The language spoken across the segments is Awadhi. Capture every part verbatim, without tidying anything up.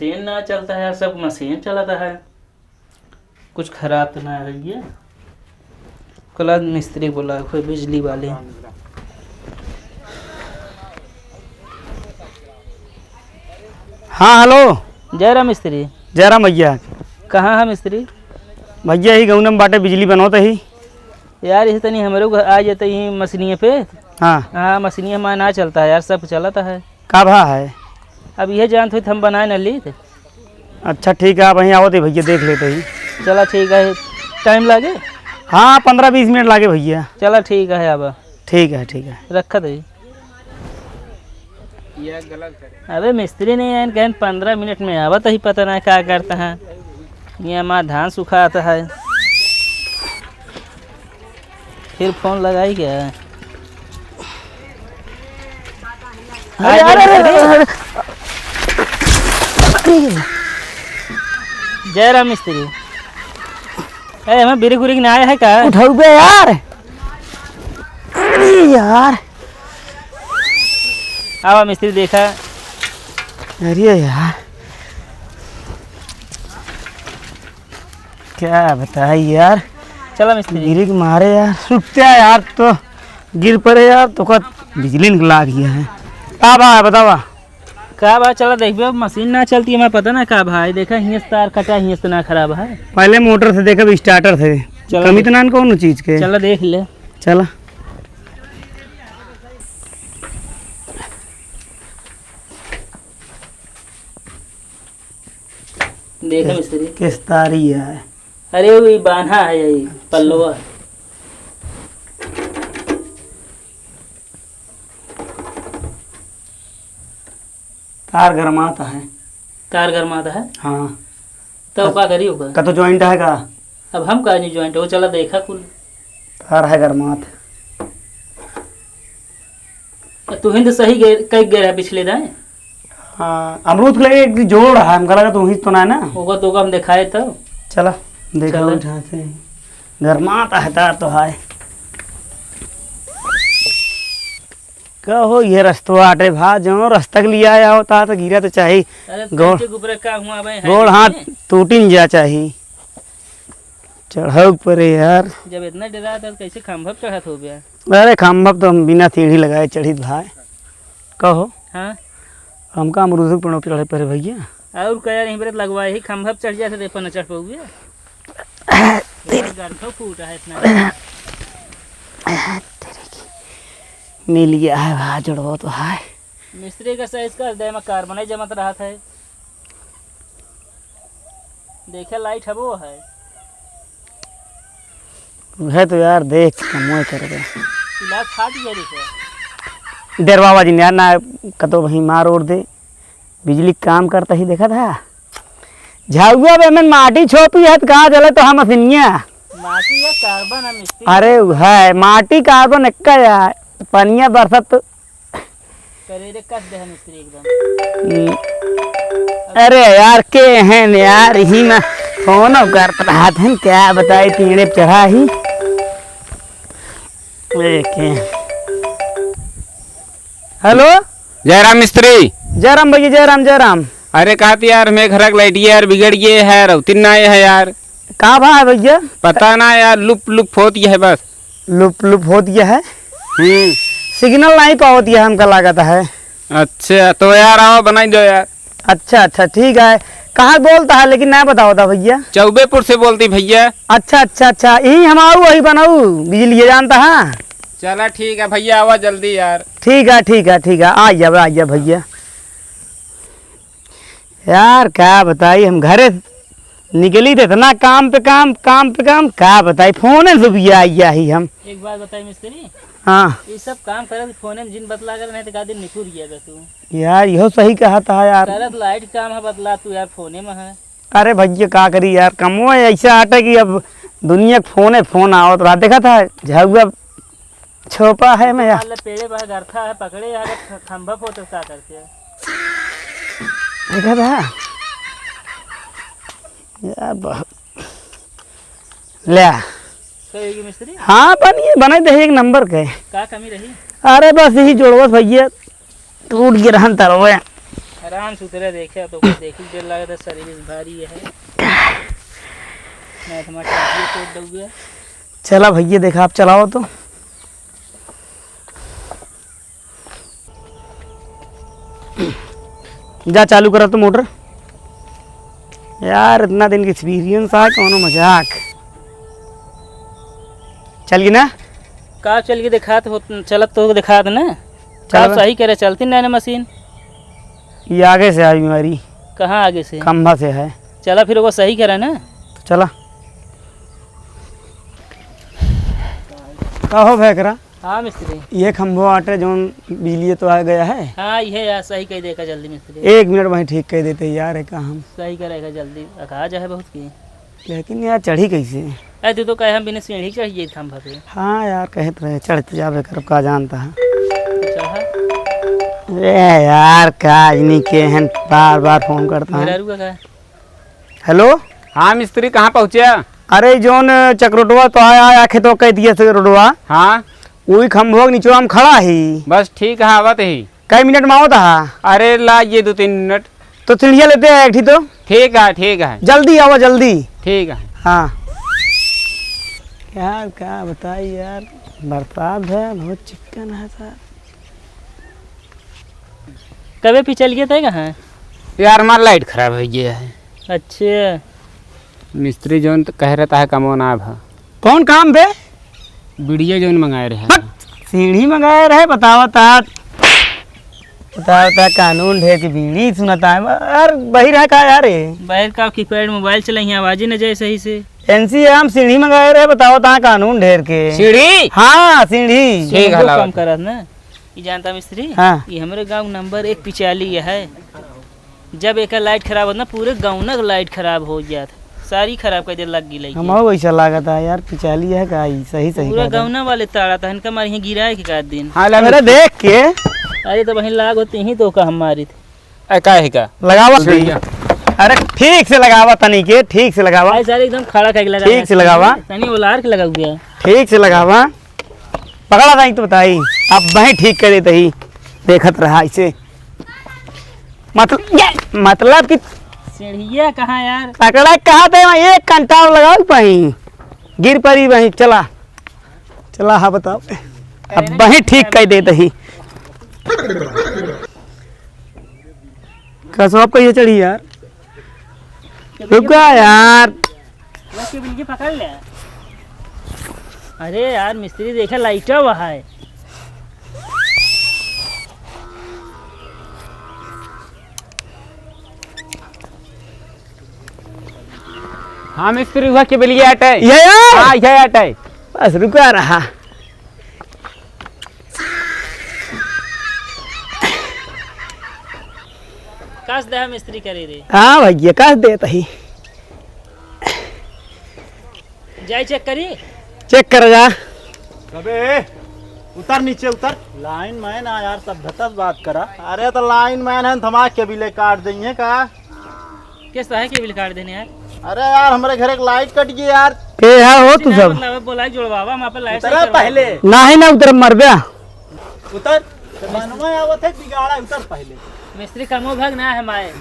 मशीन ना चलता है, सब मशीन चलता है। कुछ खराब तो ना है ये? कला मिस्त्री बोला, कोई बिजली वाले। हाँ, हेलो। जय राम मिस्त्री। जय राम भैया। कहाँ है मिस्त्री? भैया, ही गौनम बाटे, बिजली बनोत ही। यार, ये तनी हमरे को आ जाते ही मशीनिया पे। हाँ। हाँ, मशीनिया मा ना चलता है यार, सब चलता है। का भा है? अब यह जानत होई त हम बनाए न लीत। अच्छा, ठीक है, आप वहीं आवत ही भैया, देख लेते ही। चला, ठीक है। टाइम लागे? हाँ, पन्द्रह बीस मिनट लागे भैया। चला, ठीक है, अब। ठीक है, ठीक है। रखत ही। अबे मिस्त्री नहीं आइन, कहेन पन्द्रह मिनट में आवत ही, पता ना का करता है। ये हमार धान सुखात है। फिर फोन लगाई क्या? अरे, अरे, अरे, अरे, अरे। जय राम मिस्त्री। ए, हमें बिरिक उरिक ना आया है का? उठाऊ बे यार। अरे यार। आवा मिस्त्री देखा। अरे यार। क्या बताई यार। चला मिस्त्री। गिरी के मारे यार, रुकते हैं यार, तो गिर पड़े यार, तो का बिजली निकला गया है। का बा, बतावा। का बा, चला देखबे, अब मशीन ना चलती है, हमें पता ना का भाई, देखा हियाँ से तार कटा, हियाँ से ना खराब है। पहले मोटर से देखब, स्टार्टर से। चला कमी देख। तो ना कौनो चीज के। चला देख ले। चला। देखा मिस्त्री। किस्तारी है। अरे, वो बान्हा है, यही पल्लवा। तार गरमात है। तार गरमात है? हाँ। तब का करी ओकर? का तो joint है का? अब हम का नहीं joint, वो चला देखा कुल। तार है गरमात। तू ही तो सही गे-, कई गे रहा पिछले दाएं। हाँ, अमरूद के लगे एक जोड़ है, हमका लगा तू ही तो ना है ना। ओकर तो हम दिखाए तब। चला, देखा चला। उठा से। गरमात है तार तो है। कहो, ये रस्तवा आटे भा, जो रस्ता के लिए आया होता तो गिरा तो चाही। अरे, गोड़, तनिके ऊपरे का हुआ भाई, है गोड़ हाथ नहीं? टूटिन जा चाही। चढ़ाऊ परे यार। जब इतना डरा था, तो कैसे खंभा पे चढ़त हो गया? अरे, खंभा पे तो हम बिना सीढ़ी लगाए चढ़ित भाई। कहो। हाँ? हमका अमरूद के पेड़ों पे चढ़े परे भैया। और कह रही, बरत लगवाए ही, खंभा पे चढ़ जाते, दे पर न चढ़ पाओगे। यार, गरखो फूटा है इतना। तेरे की मिल गया है भाई, जुड़वा तो है। मिस्त्री का size का दे में carbon जमत रहा था। देखे light हबो है। वह तो यार देख कमोए करबे। इलाज फाट गया देखे। डरवावा जिन यार ना कतो वहीं मार ओढ़ दे। बिजली काम करता ही देखा था। झाउआ बे में माटी छोपी है त कहाँ जले तो हम मशीनिया। माटी या carbon है मिस्त्री। अरे है माटी carbon एक्का या पनिया बरसत तो करेरे कस दे है मिस्त्री एकदम। हम्म। अरे यार, के हैं यार, ही में फोन करत रहत हैं, क्या बताई, पेड़े पे चढ़ा ही। एक हैं। हेलो। जयराम मिस्त्री। जयराम भैया, जयराम, जयराम। अरे, का त यार, हमें घर के लाइट यार बिगड़ गए है, रौतिन ना आए है यार। का भा है भैया? पता ना यार, लुप लुप होत है बस। लुप लुप होत है? हम्म। Signal नहीं पावत है, हमका लागत है। अच्छा, तो यार, आओ, बनाई दो यार। अच्छा, अच्छा, ठीक है। कहाँ बोलता है, लेकिन ना बतावत है भैया? चौबेपुर से बोलती भैया। अच्छा, अच्छा, अच्छा, यही हम आऊ, वही बनाऊ, बिजली ये जानता है। चला, ठीक है भैया, आवा जल्दी यार। ठीक है, ठीक है, ठीक है, आ जाओ, आ जाओ भैया। यार, का बताई, हम घरे निकली तो इतना काम पे काम, काम पे काम, का बताई, फोने से भी आई, आई हम। एक बात बताई मिस्त्री। हाँ। ये सब काम करत फोने में जिन बतला कर, नहीं तो का दिन निकुर गया बे तू। यार, यो सही कहा था यार। करत लाइट काम है, बतला तू यार, फोने में है। अरे भैया, का करी यार, कमो ऐसे आटे कि अब दुनिया के फोने फोन आवत रहा। देखा था, झउआ छोपा है मैं यार। मान ले पेड़े बा, गरखा है, पकड़े यार, ख-, खंभा फोतो का करके। देखा था? यार, बहुत। ले। कहेगी मिस्त्री? हाँ, बनिए, बनाई दे एक नंबर के। का कमी रही? अरे, बस यही जोड़वत भैया, टूट गिरहन तरवे। अरे, आराम से उतरे देखे तो कोई देखी के डर लगे तो शरीर इस भारी है। मैं तो हमारा टंकी तोड़ दऊंगा। चला भैया, देखा आप चलाओ तो। जा चालू करा तो मोटर। यार, इतना दिन के एक्सपीरियंस आ, कौनो मजाक। चल गई ना? का चल गई, दिखात हो, चलत तो दिखात ना। का चल। सही करे, चलती ना, ना मशीन। ये आगे से आई बीमारी। कहाँ आगे से? खंभा से है। चला फिर वो सही करे ना। तो चला। का हो भैकरा? हाँ मिस्त्री। ये खंभो आटे जौन बिजली तो आ गया है। हाँ, ये यार सही कह देगा जल्दी मिस्त्री। एक मिनट वहीं ठीक कह देते यार, है का हम। सही करेगा जल्दी, अखा जा है बहुत की। लेकिन यार चढ़ी कैसे? अरे तू तो कहे हम बिना सीढ़ी चढ़ जाई खंभा पे। हाँ यार, कहत रहे चढ़ते जाबे करब, का जानता है। चढ़ा। अरे यार, का आदमी के हैं, बार बार फोन करता है। मेहरारू का का? हेलो। हाँ मिस्त्री, कहाँ पहुँचे? अरे जौन चकरोटवा तो आया, आया खेतवा कह दिया से रोडवा। हाँ। वही खंभवा के निचवा हम खड़ा ही। बस ठीक है, आवत ही। कई मिनट में आवत हा? अरे ला ये दो तीन मिनट। तो सीढ़िया लेते हैं एक ठी तो। ठीक है, ठीक है। जल्दी आवा, जल्दी। ठीक है। हाँ। यार का बताई यार, बरसात है, बहुत चिक्कन है सर। कबे पिछल गया था कहाँ? यार, हमार लाइट खराब हो गया है। अच्छा। मिस्त्री जौन तो कह रहता है, कमो ना भा। कौन काम बे? बीड़िया जौन मंगाए रहे। बक, सीढ़ी मंगाए रहे, बतावा तात। बतावा तात, कानून ढेर की बीड़ी सुनता है। यार, बहिर है का यार ये? बहिर का कीपैड मोबाइल चलाई, आवाज ही न जाए सही से। एनसी हम सीढ़ी मंगाए रहे, बतावा तात, कानून ढेर के। सीढ़ी? हाँ, सीढ़ी। ठीक है, हमको लावा। कम करत ना। ई जानता मिस्त्री? हाँ। ई हमरे गाँव नंबर एक पिचाली है। जब एकर लाइट खराब होत ना, पूरे गौना के लाइट खराब हो जात। सारी खराब कर दे लग गई लइके। हमहू वैसा लागत है यार, पिचाली है का ई? सही, सही पूरा कहत है। गौना वाले ताड़ा था, इनका मारी यहाँ गिराए के का दिन। हाँ, लग अरे देख के। अरे तो वहीं लाग होती ही तो का हम मारित। ए, का है का? लगावा। सही है। अरे ठीक से लगावा तनी के, ठीक से लगावा। भाई सारे एकदम खड़ा करके लगा ठीक से लगावा। तनी उलार के लगा हुआ। ठीक से लगावा। पकड़ा था तो बताई, अब वहीं ठीक करे तही। देखत रहा इसे। मतलब, ये, मतलब कि सीढ़िया कहाँ यार? पकड़ा कहाँ थे वहीं, एक कंटाल लगाओ वहीं। गिर पड़ी वहीं, चला। चला, हाँ बताओ। अब वहीं ठीक कर दे तही। कसवा कहिए चढ़ी यार? रुका यार। वो केबल के पकड़ ले। अरे यार मिस्त्री देखे लाइटा वहा है। हाँ मिस्त्री, हुआ केबलिया अटै। ये यार? हाँ, ये अटै। बस रुका रहा। कस दे मिस्त्री करे रे। हाँ भैया, कस दे तही। जाई चेक करी। चेक कर जा। अबे, उतर नीचे, उतर। लाइन मैन आ यार, सभ्यता से बात करा। अरे तो लाइन मैन है, थमा केबिल काट देंगे का? किस तरह केबिल काट देने यार? अरे यार, हमरे घर एक लाइट कट गई यार। के है हो तू सब? मतलब बोला जुड़वावा, हम अपन लाइट उतरा सही करवा पहले। देंगे। नाही ना उतर मरबे। उतर। बनवा आवत है बिगाड़ा, उतर पहले। मिस्त्री कमो भाग ना है माए।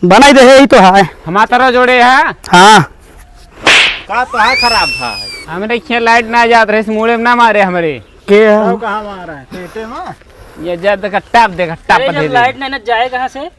बनाई दे, यही तो है। हमार तरह जोड़े है। हाँ। का तो है खराब था। हमरे खें लाइट ना जात रहे, इस मुड़े में ना मारे हमरे। के है? कहाँ मारा है? पेटे में? ये जा देखा, टप देखा, टप अरे, दे जब दे। लाइट नहीं ना जाए कहाँ से?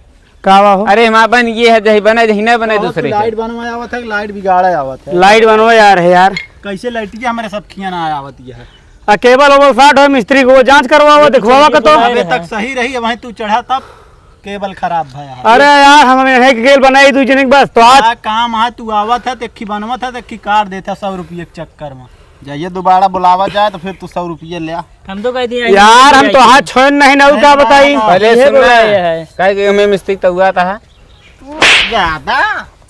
का बा हो? अरे, हमार बन ये है, जही बने, जही ना बने बहुत दूसरे लाइट के। बनवाए आवत है, लाइट बिगाड़े आवत है। लाइट बनवाए आ रहे यार। कैसे लाइट की हमारे सब खिया ना आवत ये है। आ, केबल ओबल शॉर्ट हो, मिस्त्री को जांच करवावा, देखवावा का तो। अबे तक सही रही, वहीं तू चढ़ा तब केबल खराब भया है। अरे यार, हम यहीं के केबल बनाई दू जने के बस, तो आज का काम है, तू आवत है, देखी बनवत है, देखी काट देता सौ रुपये के चक्कर में। जाइए दोबारा बुलावा जाए तो फिर तू सौ रुपये ले आ। हम तो कह दिए यार, हम तो हाथ छोड़ नहीं ना, का बताई। पहले ये सुन बोला ना, ये है। काहे कि हमें मिस्त्री तो हुआ था। ज्यादा।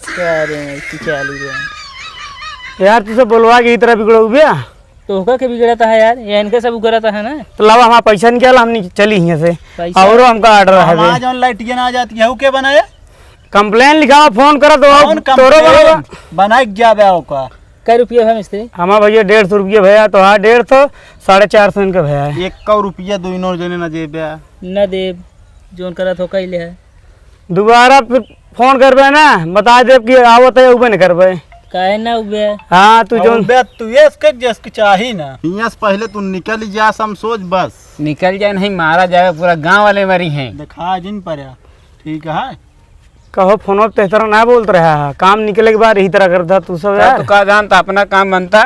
क्या रे, इसकी क्या ली रे? यार, तू सब बोलवा के इतना बिगड़ो भैया। तो होकर के बिगड़ता है यार, ये इनके सब उगरता है ना। तो लावा, हमारा पैसा निकाल, हम नि-, चली यहाँ से। पैसा? और हमका ऑर्डर है हमारा बे। जौन लाइट ये ना जाती है, वो के बनाए? कंप्लेन लिखावा, फोन करा तो कौन तोरो कंप्लेन? बनावा। बनाए के जाबे ओका। कै रुपया है मिस्त्री? हमार भैया डेढ़ सौ रुपया भैया, तो हाँ डेढ़ सौ, साढ़े चार सौ इनका भैया है। एक कौ रुपया दोनों जने ना जेबे। ना देब, जोन करत हो कइले है। दोबारा फिर फोन करबे ना, बताइ देब कि आवत है, उबे न करबे। काहे ना उबे? हाँ, तू अब जौन उबे तू ये इसके जस के चाही ना। हियां से पहले तू निकल जा, समझ बस। निकल जाए नहीं, मारा जाए, पूरा गांव वाले मरी हैं। दिखा जिन पर यार, ठीक है। कहो, फोनो पे तेहतरा ना बोलत रहा है, काम निकले के बाद यही तरह करता तू सब का यार। तू का जानता, अपना काम बनता,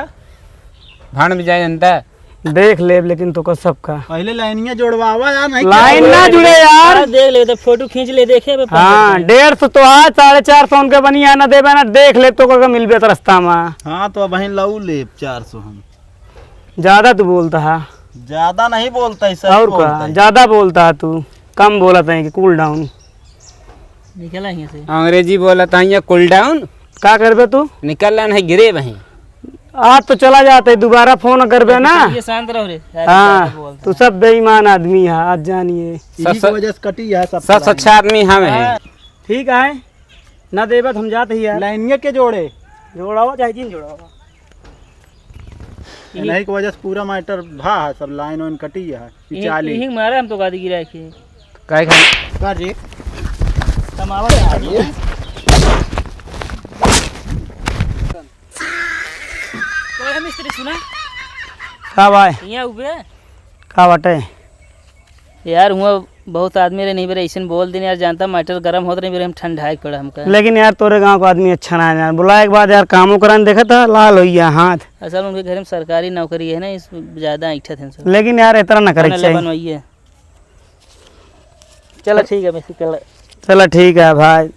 भाड़ में जाए जनता। देख लेब लेकिन तो का सबका। पहले लाइनिया जोड़वावा यार, नहीं लाइन क्या ना जुड़े यार। हाँ, देख ले तो फोटो खींच ले, देखे बे हाँ, पंकज भाई। डेढ़ सौ तो आज, साढ़े चार सौ उनके बनी है ना, देबे ना, देख लेब तो का मिलबे तो रास्ता में। हाँ, तो अब वहीं लऊ लेब चार सौ हम। ज्यादा तू बोलता है। ज्यादा नहीं बोलता है, सही और बोलता का है। ज्यादा बोलता है तू, कम बोलत है कि कूल डाउन। निकला यहाँ से। अंग्रेजी बोलत है यहाँ कूल डाउन। का करबे तू? निकल रहा नहीं, गिरे वहीं। आज तो चला जाते, दोबारा फोन करबे ना। ये शांत रहो रे। अरे, हाँ, ज्यादा बोलता तू है। सब बेईमान आदमी है, आज जानिए। यही सब की वजह से कटी है सब सब लाइन। अच्छा आदमी हम हैं। हाँ। ठीक है, ना देबे तो हम जाते ही यार। लाइनिया के जोड़े। जोड़ावा चाहे जिन जोड़ावा। इन्हीं की वजह से पूरा मैटर भा है, सब लाइन वाइन कटी है, यही, पिचाली। यही मारे हम तो गादी गिरा के। काहे खाली? का रे? कमावा क्या है? कोई है मिस्त्री सुना? का भाई? यहाँ उबे? का बाटे? यार, हुआ बहुत आदमी रहे, नहीं बेरे, ऐसे बोल दिन यार, जानता मैटर गरम होत रहे, बेरे हम ठंडाए के पड़ा हमका। लेकिन यार, तोरे गांव का आदमी अच्छा ना है यार, बुलाए के बाद यार, कामों करन देखा था, लाल हो गया हाथ। असल में उनके घर में सरकारी नौकरी है ना, इस ज्यादा ऐंठत हैं सब। लेकिन यार, इतना ना करे खाना ले चाहिए। बनवाइए। चला ठीक है, मैं चला। चला ठीक है भाई।